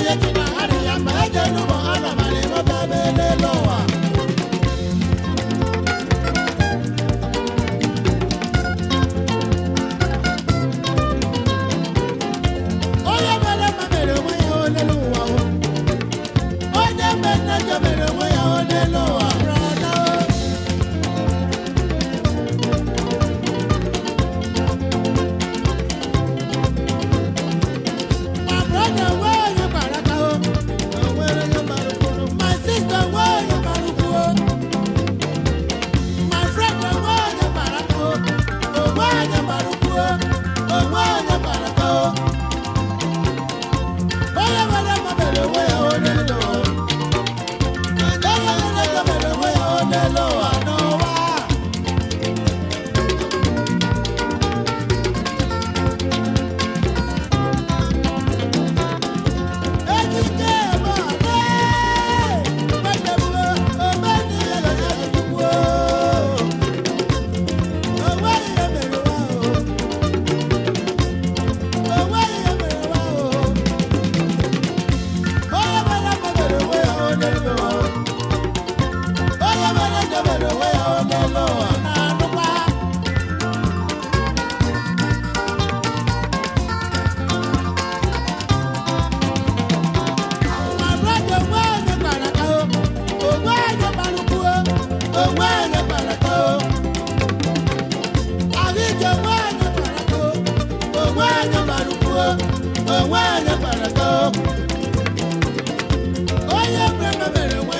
Onye ji na arị ya ma eje n'ụmụ anụmanụ ịghọta ebe n'elu ụwa. Onye mere mma mere onwe ya n'elu ụwa o. Onye mere njọ mere onwe ya n'elu ụwa. Brother o. My brother, where you baraka o? My sister, where you baruku o? My friend, where you baraka o? Where you baruku o? Where you baraka o? Onye nwere mma mere onwe ya onye n'ụwa. Onye nwere ego mere onwe ya onye n'ụwa n'ụwa. Ejike eme ọle, nwanne m o, omeni elo ya Chukwu o. O nweghị ihe mere ụwa o. O nweghị ihe mere ụwa o. Onye mere mma mere onwe ya onye n'ụwa. Onye mere njọ mere onwe ya onye n'ụwa. Na-anụkwa. My brother, onwe onye gbara aka o. Onwe onye gbara ụkwụ o. Onwe onye gbara aka o. Ahụike onwe onye gbara aka o. Onwe onye gbara ụkwụ o. Onwe onye gbara aka o. Onye mere mma mere onwe